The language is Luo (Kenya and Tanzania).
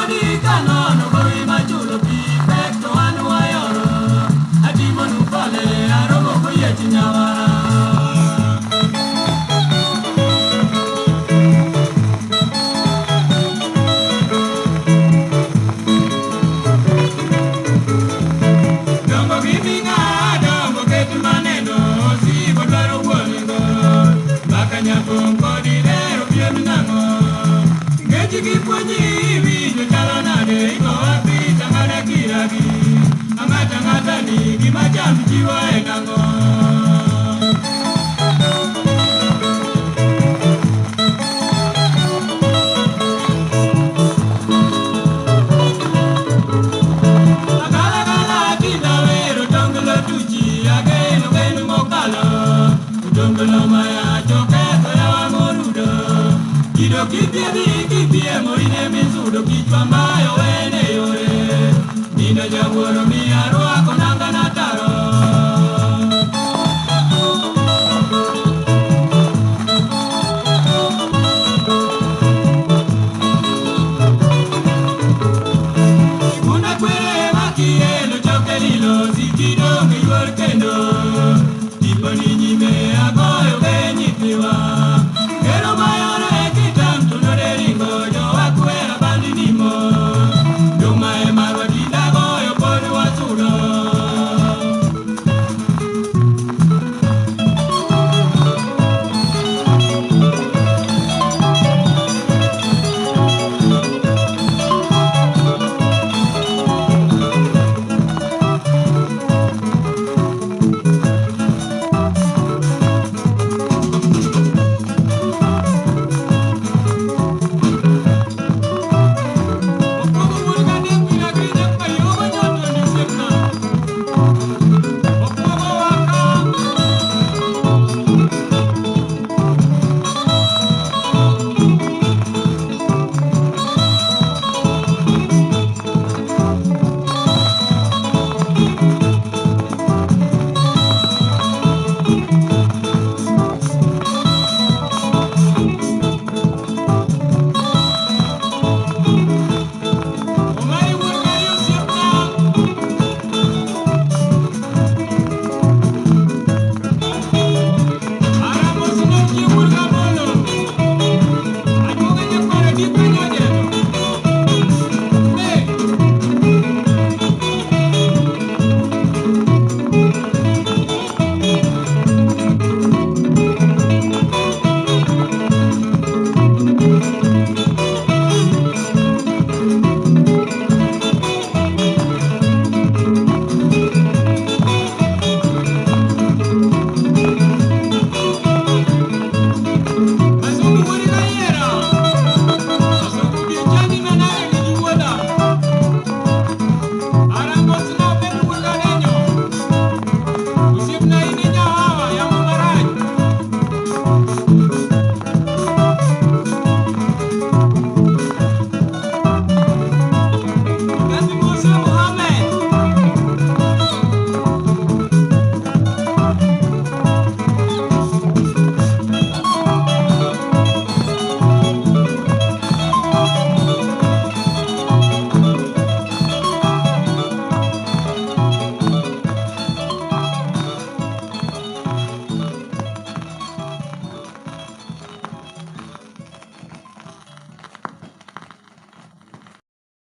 Podi kanono gowi machulo pi pek to an wayoro. Atimonu pole aromo koyiech nyawara. Dongo gi ming'a dongo ket maneno osigo dwaro wuon-go. Mbaka nyapong' kod ilero piem nang'o. Ngechi gi puonji winjo chalo nade igowa picha ng'ada kiragi. Ang'ata ng'ata ni gima cham chiwo en ang'o? Agalagala tinda wero tonglo tuchi ageno geno mokalo. Tonglo maya choketho yawa morudo. Kido kithiedhi.